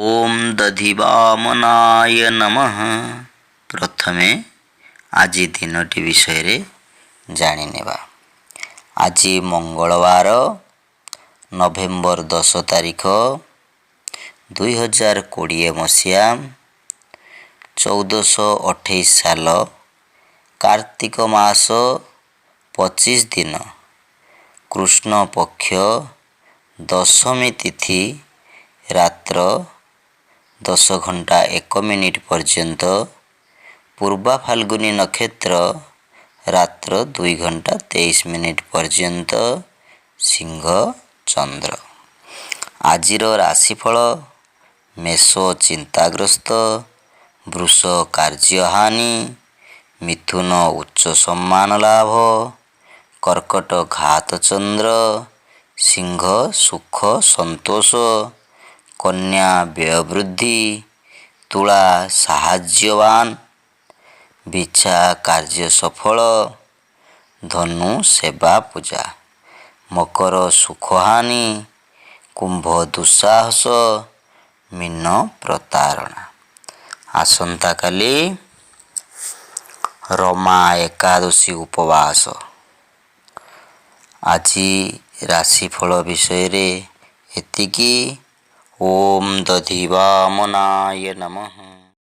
ଓମ୍ ଦଧିବାମନାୟ ନମଃ। ପ୍ରଥମେ ଆଜି ଦିନଟି ବିଷୟରେ ଜାଣିନେବା। ଆଜି ମଙ୍ଗଳବାର, ନଭେମ୍ବର 10 ତାରିଖ, 2020 ମସିହା, 1428 ସାଲ, କାର୍ତ୍ତିକ ମାସ 25 ଦିନ, କୃଷ୍ଣ ପକ୍ଷ ଦଶମୀ ତିଥି ରାତ୍ର 10 ଘଣ୍ଟା 1 ମିନିଟ୍ ପର୍ଯ୍ୟନ୍ତ, ପୂର୍ବା ଫାଲ୍ଗୁନୀ ନକ୍ଷତ୍ର ରାତ୍ର 2 ଘଣ୍ଟା 23 ମିନିଟ୍ ପର୍ଯ୍ୟନ୍ତ, ସିଂହ ଚନ୍ଦ୍ର। ଆଜିର ରାଶିଫଳ: ମେଷ ଚିନ୍ତାଗ୍ରସ୍ତ, ବୃଷ କାର୍ଯ୍ୟହାନି, ମିଥୁନ ଉଚ୍ଚ ସମ୍ମାନ ଲାଭ, କର୍କଟ ଘାତଚନ୍ଦ୍ର, ସିଂହ ସୁଖ ସନ୍ତୋଷ, କନ୍ୟା ବ୍ୟୟବୃଦ୍ଧି, ତୁଳା ସାହାଯ୍ୟବାନ, ବିଛା କାର୍ଯ୍ୟ ସଫଳ, ଧନୁ ସେବା ପୂଜା, ମକର ସୁଖହାନି, କୁମ୍ଭ ଦୁଃସାହସ, ମୀନ ପ୍ରତାରଣା। ଆସନ୍ତାକାଲି ରମା ଏକାଦଶୀ ଉପବାସ। ଆଜି ରାଶିଫଳ ବିଷୟରେ ଏତିକି। ଓମ୍ ଦଧିବାମନାୟ ନମଃ।